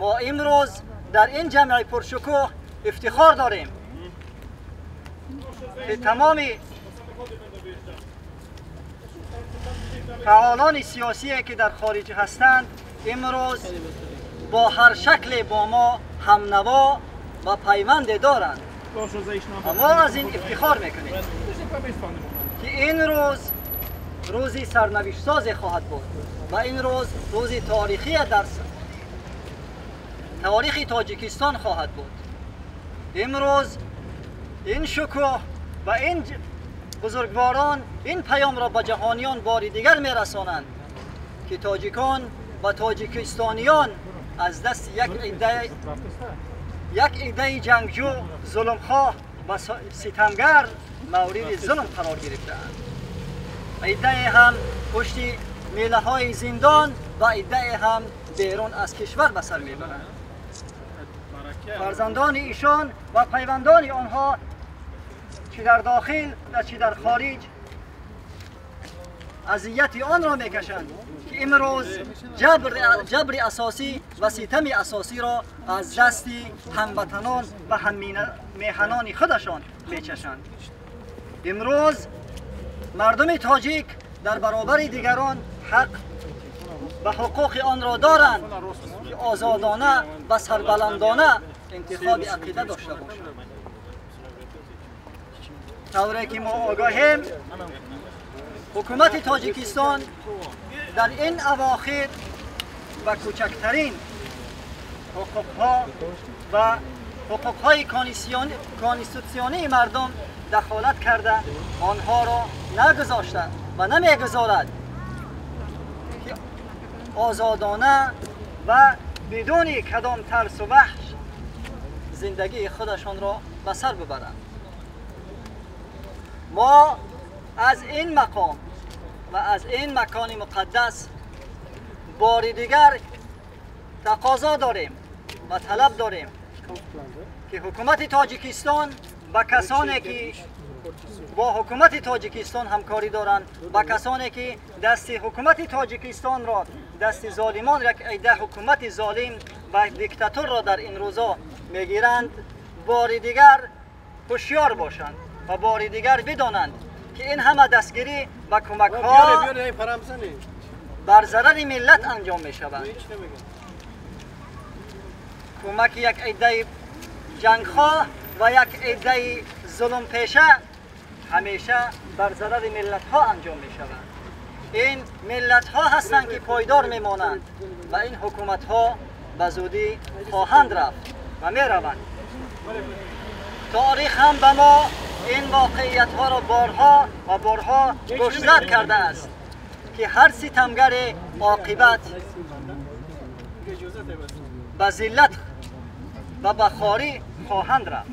ما امروز در این جمع پرشکوه افتخار داریم که تمام فعالان سیاسی که در خارج هستند امروز با هر شکل با ما همنوا و پیوند دارند و ما از این افتخار میکنیم که این روز روزی سرنوشت ساز خواهد بود و این روز روزی تاریخی در تاریخ تاجیکستان خواهد بود. امروز این شکوه و این بزرگواران این پیام را به جهانیان بار دیگر میرسانند که تاجیکان و تاجیکستانیان از دست یک عده جنگجو، ظلمخواه و ستمگر مورد ظلم قرار گرفته‌اند. عده هم پشت میله های زندان و عده هم بیرون از کشور به سر میبرند. فرزندان ایشان و پیوندان آنها چه در داخل و چه در خارج اذیت آن را میکشند که امروز جبر اساسی و ستم اساسی را از دست هموطنان و هممیهنان خودشان میچشند. امروز مردم تاجیک در برابر دیگران حق و حقوق آن را دارند که آزادانه و سربلندانه انتخاب عقیده داشته باشند. طوری که ما آگاهیم، حکومت تاجیکستان در این اواخر و کوچکترین حقوقها و حقوقهای کانستیتوسیونی مردم دخالت کرده، آنها را نگذاشته و نمیگذارد که آزادانه و بدون کدام ترس و وحش زندگی خودشان را به سر ببرند. ما از این مقام و از این مکان مقدس بار دیگر تقاضا داریم و طلب داریم که حکومت تاجیکستان با کسانی که با حکومت تاجیکستان همکاری دارند، با کسانی که دست حکومت تاجیکستان را دست ظالمان، یک عده حکومت ظالم و دیکتاتور را در این روزا میگیرند، بار دیگر هوشیار باشند و بار دیگر بدانند که این همه دستگیری و کمک ها بر ضرر ملت انجام می شود. کمک یک عده جنگخواه و یک عده ظلم پیشه همیشه بر ضرر ملت ها انجام می شود. این ملت ها هستند که پایدار می مانند و این حکومت ها به زودی خواهند رفت و می روند. تاریخ هم به ما این واقعیت ها را بارها و بارها گوشزد کرده است که هر ستمگر عاقبت به ذلت و به خواری خواهند رفت.